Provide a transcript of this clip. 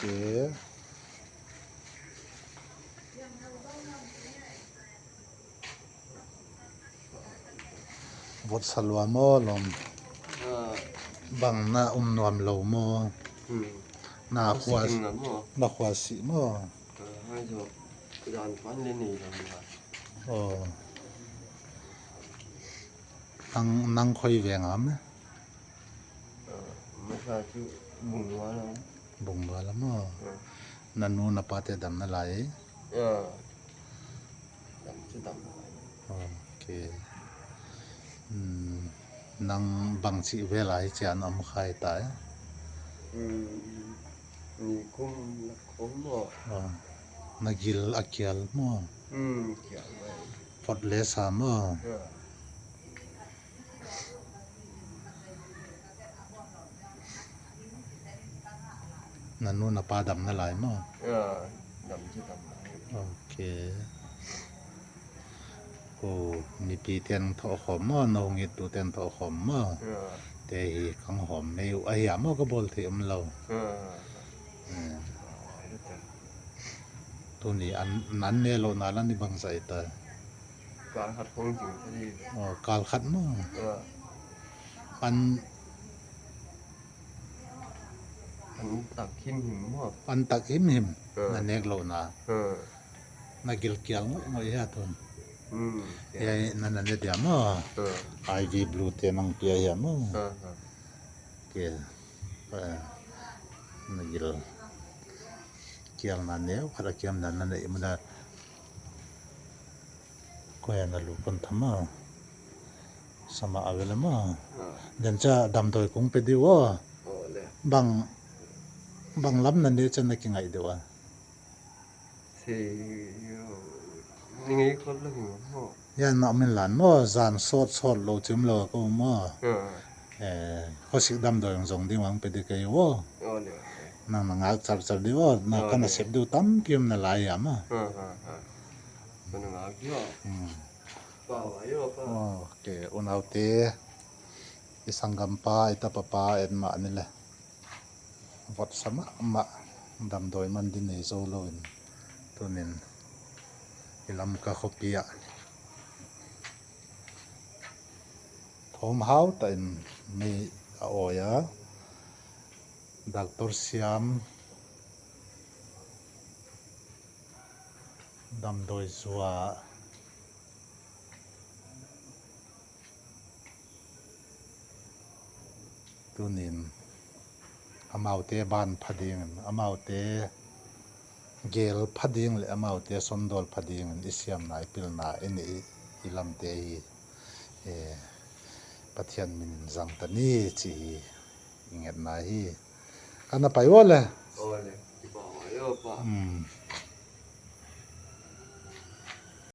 ເຄ ວົດສະຫຼວມໝໍ ລົມ ເອີ ບັງໜ້າອຸມນວມໂລໝໍ ອືມ ໜ້າຂວາ ໜ້າຂວາຊິໝໍ ເອີ ໃຫ້ໂຊກ ກະດານຟັນເລນີ ໂອ້ ນັ່ງ ນັ່ງຄ່ອຍແວງອຳ ເອີ ມາຊາຈຸບຸງວາລະ ບຸງວາລະໝໍ ເອີ ນະນູນະປາແຕ່ດຳນະລາຍ ເອີ ດຳຈະດຳ ໂອເຄ ອືມ ນັ່ງບັງຊິເວລາໃຫ້ຈານອຳຄາຍຕາຍ ອືມ ມີຄຸມລະຄົມໝໍ ອາ ນະກິລອາກຽລໝໍ ອືມ ກຽລໄວ້ ຟອດເລສາໝໍ ເອີ ນະນູນະປາດຳນະລາຍໝໍ ເອີ ດຳຈະດຳ ໂອເຄ ໂອ້ ມີປີແຕ່ງເທາະຂອມໝໍ ນະຫົງເຮັດຕູແຕ່ງເທາະຂອມໝໍ ເອີ ແຕ່ເຮຄັງຫອມເມວອາຫຍາໝໍກະບົລເທມລາວ ເອີ ເອີ ໂຕນີ້ອັນນັ້ນແນ່ໂລນາລະນີ້ບັງໃສຕາ ການຂັດຂອງຈິງຊະດີ ອໍ ການຂັດເນາະ ເອີ ອັນ ອັນຕັກຫິມຫິມ ອັນຕັກຫິມຫິມ ເອີ ນັ້ນແນກໂລນາ ເອີ ນະກິລກຽວງອຍຫາໂທນ ອືມ ເອີ ນັ້ນ ນັ້ນເດມ ເອີ ໄອວີບລູເຕນັງເປຍເຮມ ເອີ ເອີ ນະກິລກຽວນັ້ນແນວ ພັດກຽມນັ້ນ ນັ້ນເດມະດາ ກວຍນະລູກຄົນທຳມາ ສະມາອາເວລະມາ ເດີນຈາດຳໂດຍກຸງເປັດດີວໍ ບັງ ບັງລຳນັ້ນເດ ຈະນະກິໄງດີວະ ເຊ ນີ້ໄງຄົນລະຫົວ ຍານະເມນລານມໍ ຈານສອດ ສອດໂລຈິມໂລກະມໍ ເອີ ຂໍຊິດຳໂດຍຈົງດີວັງເປັດດີໄກວໍ ນັງນະງາກຈັບຈັບດີວໍ ນະກະນະເຊັບດູຕຳກິມນະລາຍອາມາ ອືມ ໂອເຄ ອຸນອາວເຕ ອີສັງກຳປາ ອີຕະປະປາ ເອັດມະນີ້ແຫຼະ ວັດສະມະມະ ດຳໂດຍມັນດິເນໂຊໂລນ ໂຕນິນ ອີລຳກາໂຄເປຍ ໂທມຮາວຕະເອັນ ເມອາໂອຍາ ດັກໂຕຣຊຽມ ດຳໂດຍຊວາ ຕູນິນ ອາມາວເຕບ້ານພະດີງ ອາມາວເຕເກລພະດີງ ແລະ ອາມາວເຕຊົນໂດລພະດີງ ອີສຽມນາຍປິລນາ ເອນີ ອີລຳເຕ ເອ ປະທຽນມິນຈັງຕະນີ ຈີ ອີເງດນາ ຮີ ການນະໄປວະແລະ ໂອເລ ອືມ.